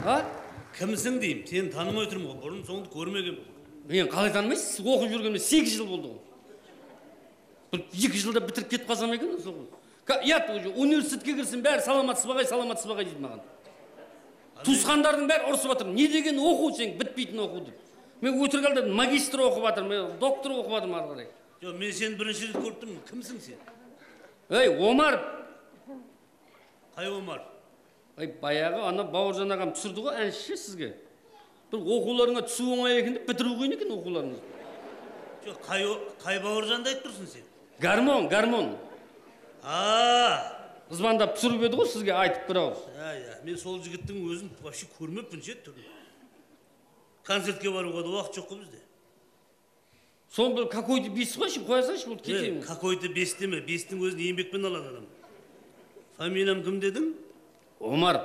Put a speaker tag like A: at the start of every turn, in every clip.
A: А?
B: Кімсің деймін, сені танымай тұрмын ғой, бұрын соңды көрмегенмін.
A: Мен қалай танымайсыз? Сіз оқып жүргеніме 8 жыл болды ғой. Бір 2 жылда бітіріп кетіп қалсам екен сол ғой. Ұят уже, университетке кірсем бәрі саламатсыз ба ағай, саламатсыз ба ағай дейді маған. Туысқандардың бәрі ұрысып жатыр. Не деген оқу сен, бітпейтін оқу деп. Мен өтірік алдым, магистр оқып жатырмын, мен доктор оқып жатырмын ары қарай.
B: Жоқ, мен сені бірінші рет көріп тұрмын. Кімсің сен?
A: Ей, Омар.
B: Қай Омар?
A: Ей, баяғы ана Бауыржан ағам түсірді ғой әнші сізге. Бір оқуларыңа түсу оңай екен деп, бітіру қиын екен оқуларыңызды.
B: Жоқ, қай Бауыржанды айтып тұрсың сен?
A: Гармон, гармон.
B: А!
A: Звондап түсіріп еді ғой сізге айтып бір ауыз.
B: Иә, иә, мен сол жігіттің өзін вообще көрмеппін ше түрін. Концертке баруға да уақыт жоқ қой бізде.
A: Соны бір какой-то бес қойшы, қоя салшы, болды кетемін.
B: Какой-то бес деме, бестің өзін еңбекпен алады адам. Фамилиям кім дедің?
A: Омар.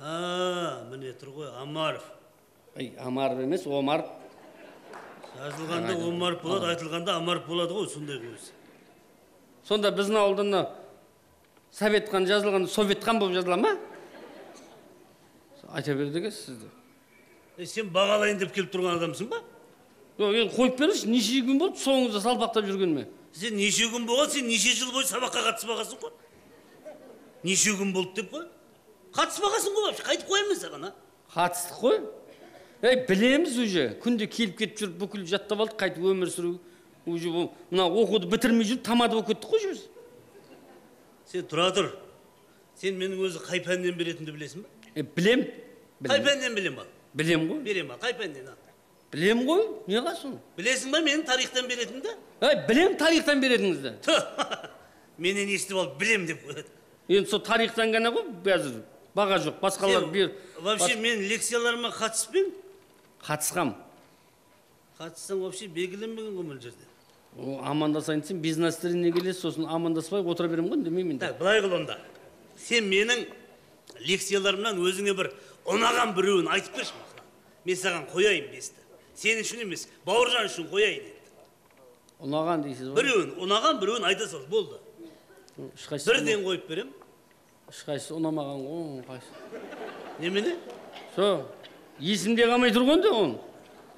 B: А, міне тұр ғой, Омаров.
A: Ай, Омаров емес, Омар.
B: Жазылғанда Омаров болады, айтылғанда Омаров болады ғой, сондай ғой өзі.
A: Сонда біздің ауылда мына Советхан жазылғанда Советхан болып жазыла ма? Айта берді екенсіз сізді.
B: Сен бағалайын деп келіп тұрған адамсың ба?
A: Жоқ, енді қойып беріңізші, неше күн болды соңыңызда салпақтап жүргеніме?
B: Сен неше күн болған, сен неше жыл бойы сабаққа қатыспағансың ғой? Неше күн болды деп қой? Қатыспағансың ғой вообще, қайтып қоямын мен саған, а?
A: Қатыстық қой. Ей, білеміз уже, күнде келіп кетіп жүріп, бүкіл жаттап алдық, қайтып өмір сүру. Уже мына оқуды бітірмей жүріп, тамада болып кеттік қой біз.
B: Сен тұра тұр. Сен менің өзі қай пәннен беретінімді білесің ба?
A: Білем.
B: Қай пәннен білем ал?
A: Білем ғой.
B: Берем ал, қай пәннен ал?
A: Білем ғой, не қыласың?
B: Білесің ба менің тарихтан беретінімді?
A: Ей, білем тарихтан беретініңізді.
B: Менен естіп алып білем деп қояды.
A: Енді сол тарихтан ғана ғой, қазір баға жоқ, басқалар бер.
B: Вообще мен лекцияларыма қатысып па?
A: Қатысқам.
B: Қатыссаң вообще белгіленбеген ғой бұл жерде.
A: О, амандасайын десем, бизнес треніне келесіз, сосын амандаспай отыра беремін ғой, үндемеймін енді.
B: Так, былай қыл онда. Сен менің лекцияларымнан өзіңе бір ұнаған біреуін айтып берші маған. Мен саған қояйын бесті. Сен үшін емес, Бауыржан үшін қояйын енді.
A: Ұнаған дейсіз ғой?
B: Біреуін, ұнаған біреуін айта сал, болды.
A: Ешқайсысы
B: Бірден қойып берем.
A: Ешқайсысы ұнамаған ғой, қайсысы.
B: Немене?
A: Со, есімде қалмай тұр ғой енді оның.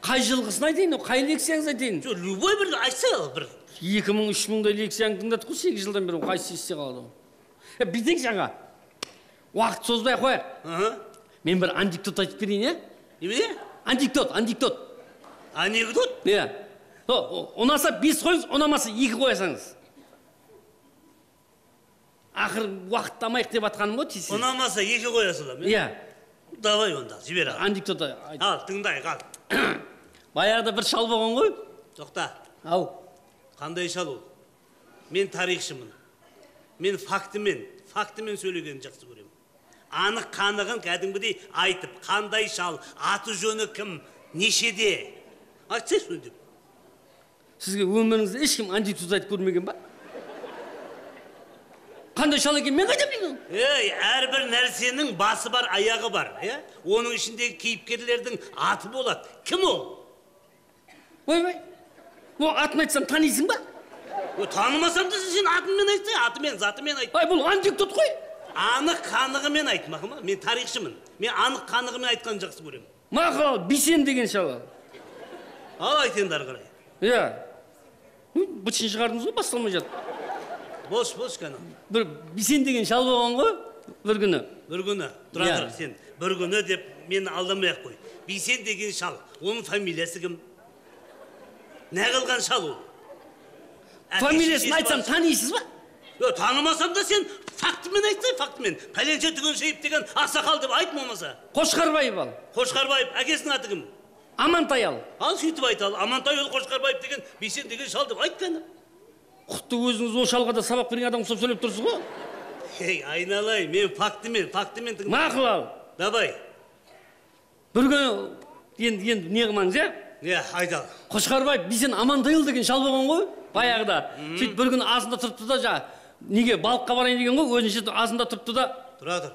A: Қай жылғысын айтайын, қай лекцияңызды айтайын?
B: Жоқ, любой бір айтса бір.
A: 2000, 3000-дай лекцияңды тыңдадық қой, 8 жылдан бері, қайсысы есте қалады ол? Бүйтейікші аға, уақыт созбай қояйық. Мен бір анекдот айтып берейін, иә?
B: Немене?
A: Анекдот, анекдот.
B: Анекдот?
A: Иә. Ұнаса 5 қойыңыз, ұнамаса 2 қоясаңыз. Ақыр уақыт алмайық деп атқаным ғой, тез.
B: Ұнамаса 2 қоя саламын,
A: иә?
B: Давай онда, жібер ал.
A: Анекдот айт.
B: Ал, тыңдайық, ал.
A: Баяғыда бір шал болған ғой.
B: Тоқта.
A: Ау.
B: Қандай шал ол? Мен тарихшымын. Мен фактімен сөйлегенді жақсы көремін. Анық қанығын кәдімгідей айтып, қандай шал, аты жөні кім, нешеде? Айтсайшы деп.
A: Сізге өміріңізде ешкім анекдот айтып көрмеген ба? Қандай шал екен, мен қайдан білейін?
B: Ей, әрбір нәрсенің басы бар, аяғы бар, иә? Оның ішіндегі кейіпкерлердің аты болады. Кім ол?
A: Ойбай, о, атын айтсам танисың ба?
B: О, танымасам да сен атымен айтсай, атымен, затымен айт.
A: Ай, бұл анекдот қой.
B: Анық қанығымен айт, мақұл ма? Мен тарихшымын. Мен анық қанығымен айтқанды жақсы көремін.
A: Мақұл, Бейсен деген шал.
B: Ал, айт енді ары қарай.
A: Иә. Бытшын шығардыңыз ғой, басталмай жатып.
B: Бош, бош кәні.
A: Бір Бейсен деген шал болған ғой, бір күні.
B: Бір күні, тұра тұр сен. Бір күні деп мені алдамай ақ қой. Бейсен деген шал, оның фамилиясы кім? Не қылған шал ол?
A: Фамилиясын айтсам танисыз ба?
B: Танымасам да сен фактімен айтсай, фактімен. Пәленше Түгеншеев деген ақсақал деп айт болмаса.
A: Қошқарбаев ал.
B: Қошқарбаев, әкесінің аты кім?
A: Амантай ал.
B: Ал сөйтіп айт ал. Амантай ол Қошқарбаев деген Бейсен деген шал деп айт кәні.
A: Құтты өзіңіз ол шалға да сабақ берген адам ұқсап сөйлеп тұрсыз ғой.
B: Ей, айналайын, мен фактімен тыңда.
A: Мақұл ал.
B: Давай.
A: Бір күні енді не қылмаңыз, иә?
B: Иә, айт ал.
A: Қошқарбаев Бейсен Амантайұлы деген шал болған ғой, баяғыда. Сөйтіп бір күні азында тұрыпты да, жаңа неге балыққа барайын деген ғой, өзінше азында тұрыпты да.
B: Тұра тұр.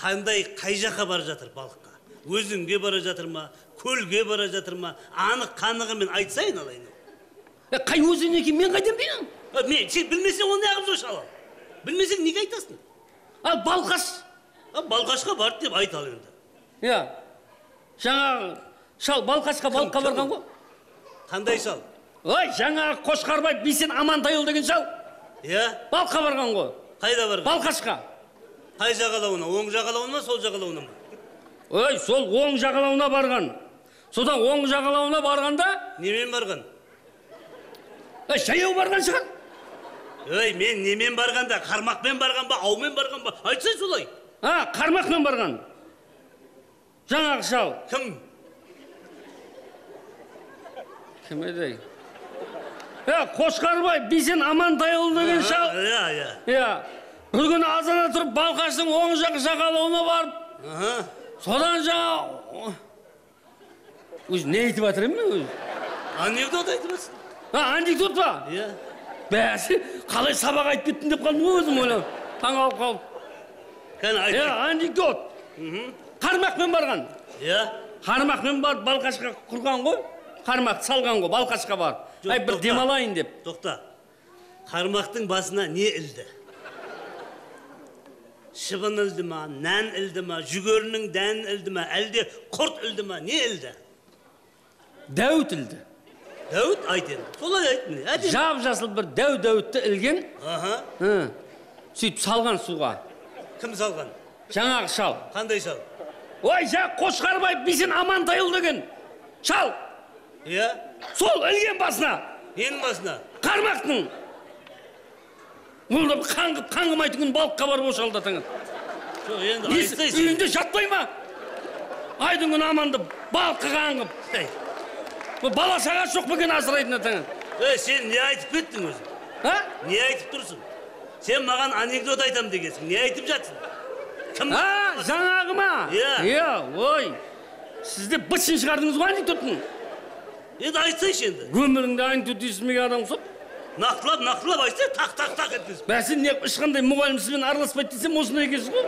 B: Қандай, қай жаққа бара жатыр балыққа? Өзенге бара жатыр ма, көлге бара жатыр ма? Анық қанығымен айтса айналайын.
A: Қай өзен екенін мен қайдан білемін?
B: Мен, сен білмесең оны неғып жүр шал? Білмесең неге айтасың?
A: Ал Балқаш.
B: Балқашқа барды деп айт ал енді.
A: Иә. Жаңағы шал Балқашқа балыққа барған ғой.
B: Қандай шал?
A: Ой, жаңағы Қошқарбаев Бейсен Амантайұлы деген шал.
B: Иә.
A: Балыққа барған ғой.
B: Қайда барған?
A: Балқашқа.
B: Қай жағалауына? Оң жағалауына ма, сол жағалауына ма?
A: Ой, сол оң жағалауына барған. Содан оң жағалауына барғанда...
B: Немен барған?
A: Жаяу барған шығар.
B: Ой, мен немен барғанда? Қармақпен барған ба, аумен барған ба? Айтсай солай.
A: А, қармақпен барған. Жаңағы шал.
B: Кім?
A: Кім еді? Қошқарбай Бейсен Амантайұлы деген шал.
B: Иә, иә.
A: Иә. Бір күні азанда тұрып Балқаштың оң жақ жағалауына барып, содан жаңа... Өзі не айтып жатыр едім мен өзі?
B: Анекдот айтып жатсың.
A: Анекдот па?
B: Иә.
A: Бәсе, қалай сабақ айтып кеттім деп қалдым ғой өзім ойлап. Таңғалып қалып.
B: Кәне айт.
A: Иә, анекдот. Қармақпен барған.
B: Иә.
A: Қармақпен барып Балқашқа құрған ғой. Қармақты салған ғой, Балқашқа барып. Ай, бір демалайын деп.
B: Тоқта. Қармақтың басына не ілді? Шыбын ілді ма, нән ілді ма, жүгерінің дәнін ілді ма, әлде құрт ілді ма, не ілді?
A: Дәуіт ілді.
B: Дәуіт айт енді. Солай айт міне. Әдемі.
A: Жап-жасыл бір дәу дәуітті ілген. Сөйтіп салған суға.
B: Кім салған?
A: Жаңағы шал.
B: Қандай шал?
A: Ой, жаңа Қошқарбаев Бейсен Амантайұлы деген шал.
B: Иә.
A: Сол ілген басына.
B: Ненің басына?
A: Қармақтың. Ол да қаңғып, қаңғымайтын күн балыққа барып ошалды атаңа.
B: Жоқ, енді айтсайшы.
A: Үйінде жатпай ма? Айдың күні аманды балыққа қаңғып. Бұл бала шаға жоқ па екен асырайтын атаңа?
B: Ей, сен не айтып кеттің өзің?
A: А?
B: Не айтып тұрсың? Сен маған анекдот айтам дегенсің. Не айтып жатсың? Кім?
A: А, жаңағы ма?
B: Иә.
A: Иә, ой. Сіз де бытшын шығардыңыз ғой анекдоттың.
B: Енді айтсайшы енді.
A: Өміріңде анекдот естімеген адам ұқсап.
B: Нақтылап, нақтылап айтсай, тақ, тақ, тақ еткізіп.
A: Бәсе, не ешқандай мұғалім сізбен араласпайды десем, осындай екенсіз ғой.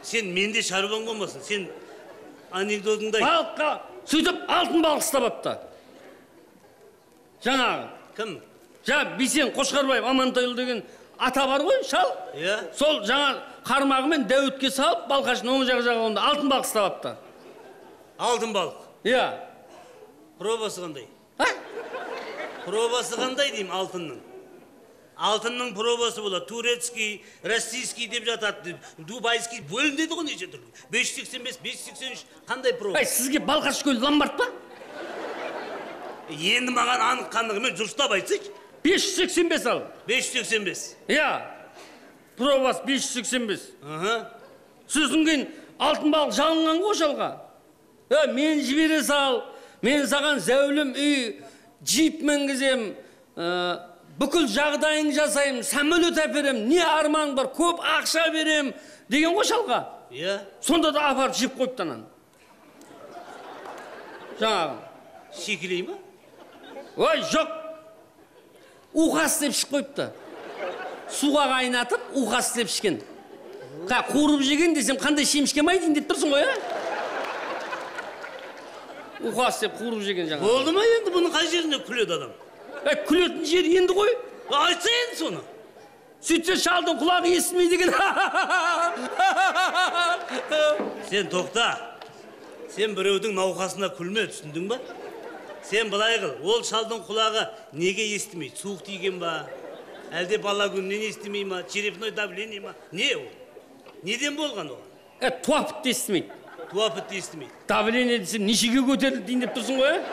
B: Сен менде шаруаң болмасын. Сен анекдотыңды айт.
A: Балыққа сөйтіп алтын балық ұстап апты. Жаңағы.
B: Кім?
A: Жаңа Бейсен Қошқарбаев Амантайұлы деген ата бар ғой, шал.
B: Иә.
A: Сол жаңа қармағымен дәуітке салып, Балқаштың оң жақ жағалауында алтын балық ұстап апты.
B: Алтын балық?
A: Иә.
B: Пробасы қандай?
A: А?
B: Пробасы қандай деймін алтынның? Алтынның пробасы болады. Турецкий, российский деп жатады, дубайский бөлінеді ғой неше түрлі. 585, 583 қандай проба?
A: Әй, сізге Балқаш көлі ломбард па?
B: Енді маған анық қанығымен дұрыстап айтсайшы.
A: 585 ал.
B: 585.
A: Иә. Пробасы 585. Сосын кейін алтын балық жалынған ғой шалға. Мен жібере сал, мен саған зәулім үй, джип мінгізем, бүкіл жағдайын жасаймын, самолет әперем, не арман бар, көп ақша берем деген ғой шалға.
B: Иә.
A: Сонда да апарып жеп қойыпты ананы. Жаңағы.
B: Шикілей ма?
A: Ой, жоқ. Уқас деп ішіп қойыпты. Суға қайнатып, уқас деп ішкен. Қуырып жеген десем, қандай шемішке май дейін деп тұрсың ғой, а? Уқас деп қуырып жеген жаңағы.
B: Болды ма енді бұның қай жеріне күледі адам?
A: Күлетін жер енді ғой.
B: Айтса енді соны.
A: Сөйтсе шалдың құлағы естімейді екен.
B: Сен тоқта. Сен біреудің науқасына күлме, түсіндің ба? Сен былай қыл, ол шалдың құлағы неге естімейді? Суық тиген ба? Әлде бала күнінен естімей ма? Черепной давление ма? Не ол? Неден болған оған?
A: Туа бітті естімейді.
B: Туа бітті естімейді.
A: Давление десем нешеге көтерілді дейін деп тұрсың ғой, ә?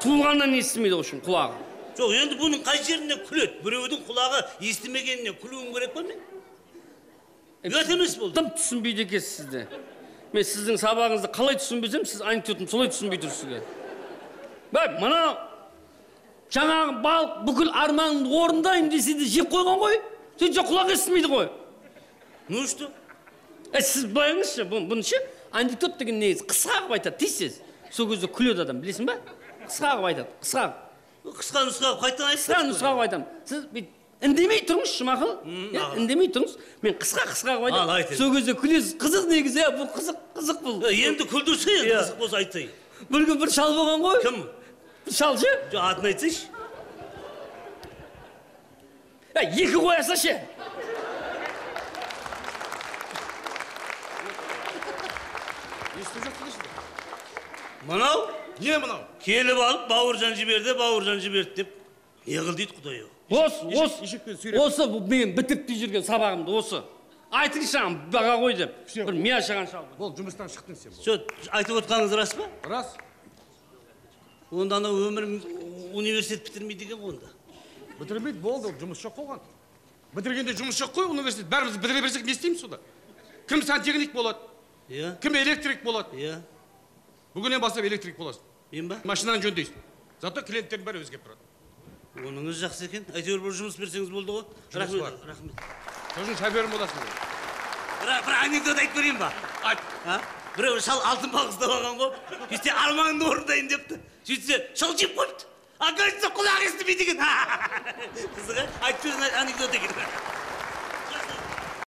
A: Туылғаннан естімейді ол үшін құлағы.
B: Жоқ, енді бұның қай жеріне күледі? Біреудің құлағы естімегеніне күлуім керек па мен? Ұят емес болды.
A: Тым түсінбейді екенсіз сізде. Мен сіздің сабағыңызды қалай түсінбесем, сіз анекдотын солай түсінбей тұрсыз. Бай, мына жаңағы балық бүкіл арманымды орындаймын десе де жеп қойған ғой. Сөйтсе құлақ естімейді ғой.
B: Ну что?
A: Сіз былай қылыңызшы, бұны ше, анекдот деген негізі қысқа қылып айтады, тез-тез. Сол кезде күледі адам, білесің ба? Қысқа қылып айтады, қысқа.
B: Қысқа нұсқа қылып қайтадан айтсаңызшы.
A: Қысқа нұсқа қылып айтамын. Сіз бүйтіп үндемей тұрыңызшы, мақұл? Үндемей тұрыңыз. Мен қысқа-қысқа қылып айтамын.
B: Ал, айт енді.
A: Сол кезде күлесіз. Қызық негізі, бұл қызық, қызық бұл.
B: Енді күлдірсе енді, қызық болса айтсай.
A: Бір күн бір шал болған ғой.
B: Кім?
A: Бір шал ше?
B: Жоқ, атын айтсайшы.
A: Екі қояса ше?
C: Не істеп жатсыңдар?
B: Мынау?
C: Не мынау?
B: Келіп алып, Бауыржан жіберді, Бауыржан жіберді деп. Не қыл дейді, құдай ау.
A: Осы, осы,
C: Ешекпен сүйреп.
A: Осы мен бітіріп жүрген сабағымды осы. Айтыңызшы, баға қой деп.
C: Все.
A: Бір мия шаған шал.
C: Бол, жұмыстан шықтың сен.
B: Все, айтып отқаныңыз рас па?
C: Рас.
B: Онда анау өмір университет бітірмейді екен ғой онда.
C: Бітірмейді, болды, жұмыс жоқ қойған. Бітіргенде жұмыс жоқ қой университет. Бәріміз бітіре берсек не істейміз сонда? Кім сантехник болады?
B: Иә.
C: Кім электрик болады?
B: Иә.
C: Бүгіннен бастап электрик боласың.
B: Мен ба?
C: Машинаны жөндейсің. Зато клиенттердің бәрі өзгеріп тұрады.
B: Оныңыз жақсы екен. Әйтеуір бір жұмыс берсеңіз болды ғой.
C: Жұмыс
B: Рахмет,
C: бар.
B: рахмет.
C: Сосын шоферім боласың.
B: Бір анекдот айтып берейін ба?
C: Айт.
B: А? Біреу шал алтын балық ұстап алған ғой. Сөйтсе, арманыңды орындайын депті. Сөйтсе, шал жеп қойыпты. Оказывается, құлақ естімейді екен. Қызық, ә? Айтып берген анекдот екен.